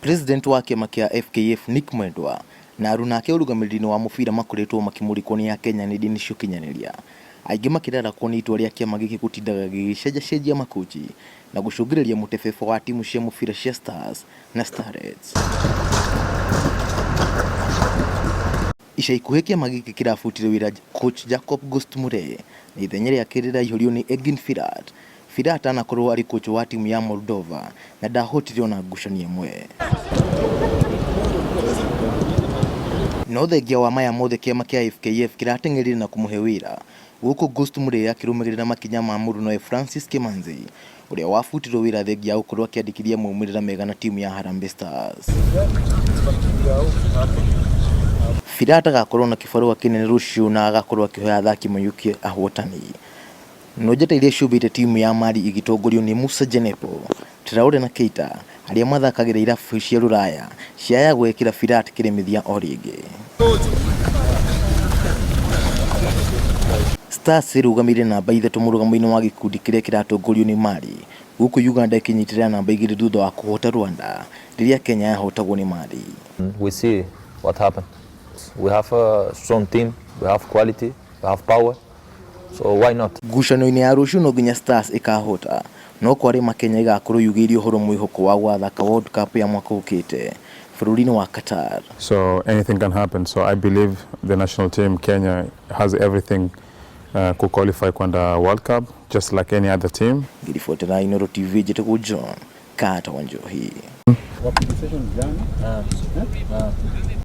President wa kĩama kĩa FKF Nick Mwendwa na aruna ake ũrũgamĩrĩri-inĩ wa mũbira makoretwo makĩmũrĩkwo nĩ akenya nenda-inĩ cia ũkinyanĩria, aingĩ makĩrarakwo nĩ itua rĩa kĩama gĩkĩ gũtindaga gĩgĩcenjacenjia makochi na gũcũngĩrĩria mũtebebo wa timu cia mũbira cia Stars na Starlets. Ica ikuhĩ kĩama gĩkĩ kĩrabutire wĩra coach Jacob Ghost Mulee na ithenya rĩake rĩraihũrio nĩ Engin Firat. Firat anakorwo arĩ coach wa timu ya Moldova na ndahotire ona ngucanio ĩmwe. No thengia wa maya mothe kĩama kĩa FKF kĩrateng'erire na kũmũhe wĩra, gũkũ Ghost Mulee akĩrũmĩrĩra makinya ma mũrunawe Francis Kimanzi ũrĩa wabutirwo wĩra thengia ya gũkorwo akĩandĩkithia maumĩrĩra mega na timu ya Harambee Stars. Firat agakorwo na kĩbarũa kĩnene rũciũ na agakorwo akĩhoya athaki maiyũkie ahotani. No njata iria ciũmbĩte timu ya Mali igĩtongorio nĩ Musa Djenepo, Traore na Keita arĩa mathakagĩra irabu cia Rũraya ciaya gwĩkĩra Firat kĩremithia o rĩngĩ. Stars ĩrũgamĩire namba ithatũ mũrũgamo-inĩ wa gĩkundi kĩrĩa kĩratongorio nĩ Mali gũkũ Uganda ĩkĩnyitĩrĩra namba igĩrĩ thutha wa kũhota Rwanda rĩrĩa Kenya yahotagwo nĩ Mali. We see what happens. We have a strong team, we have quality, we have power, so why not? Ngucanio-inĩ ya rũciũ no nginya Stars ĩkahota no kwarĩma Kenya ĩgakorwo yugĩirie ũhoro mwĩhoko wa gũgathaka World Cup ya mwaka ũkĩte bũrũri-inĩ wa Qatar. So anything can happen. So I believe the national team Kenya has everything ku qualify kwenda World Cup just like any other team. Ngĩribotera Inooro TV njĩtagwo John Kata wa Njohi.